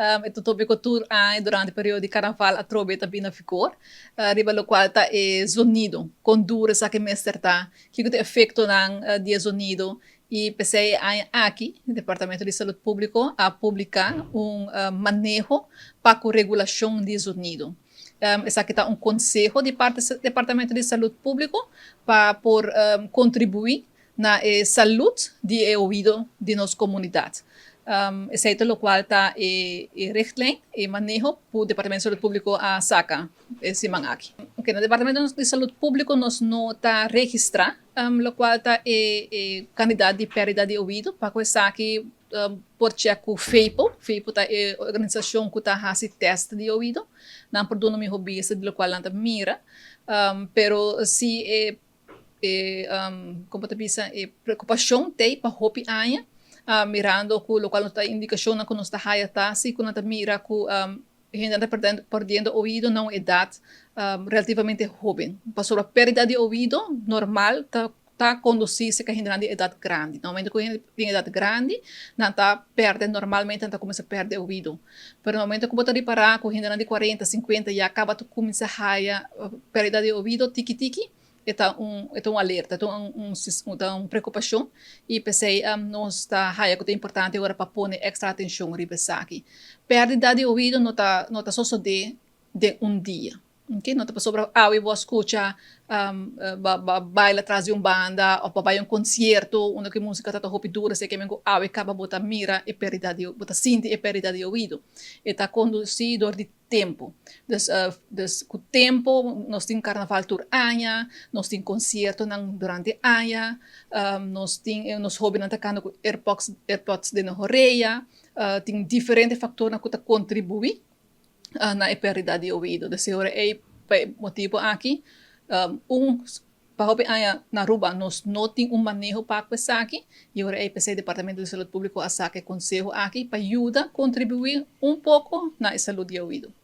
E topico tur aña durante periodo di carnaval atrobe ta bin na vigor. Riba locual ta e zonido, con duro esaki mester ta, kico ta e efectonan di e zonido y p'esey e aña aki Departamento di Salud Publico a publica un maneho pa cu regulacion di zonido. Esaki ta un conseho di parti Departamento di Salud Publico pa por contribui na e salud di e oido di nos comunidad. Esey ta locual ta e richtlijn, e maneho cu Departamento di Salud Publico a saca e siman aki. Na Departamento di Salud Publico nos no ta registra locual ta e cantidad di perdida di oido pa cu esaki por check cu FEPO. FEPO ta e organisacion cu ta haci test di oido. Nan por duna miho bista di locual nan ta mira. Pero si e, con ta bisa, e preocupacion t'ey pa hopi aña, mirando cu locual nos ta indicacion cu nos ta haya ta si cu nan ta mira cu hende ta perdiendo oido na un edad relativamente hoben. Pasobra perdida di oido normal ta conduci cu hende di edad grandi. Na momento cu hende tin edad grandi, nan ta perde normalmente, nan ta cuminsa perde oido. Pero na momento cu bo ta ripara cu hende di 40, 50 ya caba ta cuminsa haya perdida di oido tiki tiki, e ta un alerta, e ta un preocupacion y p'esey nos ta haya cu ta importante awor pa pone extra atencion riba esaki. Perdida di oido no ta sucede den un dia. Okay? No ta pasobra awe bo scucha ba baila tras di un banda of bay un concierto unda cu musica ta hopi duro, esey kiermen cu awe caba bo ta mira e perdida di, bo ta sinti e perdida di oido. E ta conduci door di tempo. Dus cu tempo nos tin carnaval tur aña, nos tin conciertonan durante aña, nos tin nos hobennan ta cana cu AirPods den orea, tin diferente factornan cu ta contribui na e perdida di oido. Dus ora e motibo aki, pa hopi aña na Aruba nos no tin un maneho pa esaki y ora e p'esey Departamento di Salud Publico a saca e conseho aki pa yuda contribui un poco na salud di oido.